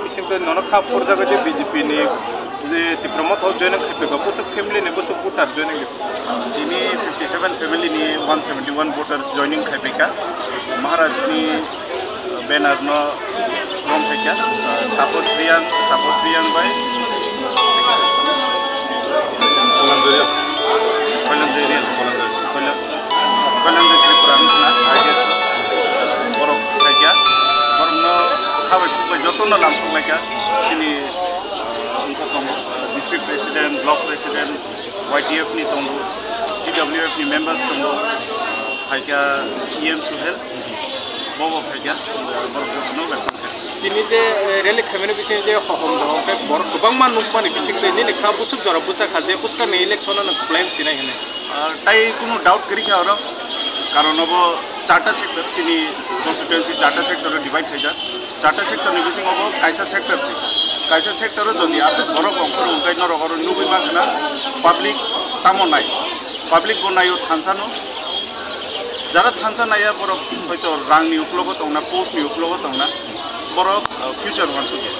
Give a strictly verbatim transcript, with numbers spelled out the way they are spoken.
Bisingtwi nono kha phurjago je B J P ni je Tipra Motha o joining khaipaikha, bwswk family ni bwswk voter joining? Tini fifty seven family ni one seventy one voters joining khaipaikha. Maharaj ni banner no rom khaikha, Tapos Riang, Tapos Riang bai Kolanjoy Riang. Kolanjoy Riang. Kolanjoy. Kolan-, Kolanjoy Tripura wngkha na, I guess. Borok khaikha. Borokno khabai khukbai jotono lamsok laikha. Chini, uh, wngkha tongo, uh, district president, block president, Y T F ni tongo, T W F ni members tongo, phaikha E M Suhel, bobo phaikha, borok jotono welcome kha. Tini je, eh, rally khaimani bising je hohom do, hwnkhe borok kwbangma nukmani bisingtwi nini kha bwswk jora bwchakha je bwskangni election-o nwng kwplai wng sinai hwnwi. Ah, tai kunu doubt kwrwi kha oro, karon obo charta sector, chini constituency charta sector-o divide khaijak. Charta sector ni bisingo bo kaisa sector se. Kaisa sector o jodi aswk borok ongkhor wngkhe norok oro nugwi mankha na public tamo nai. Public bo naio thansa no. Jara thansa naiya borok hoito rang ni uklogo tongna, post ni uklogo tongna. Borok, uh, future wansukya.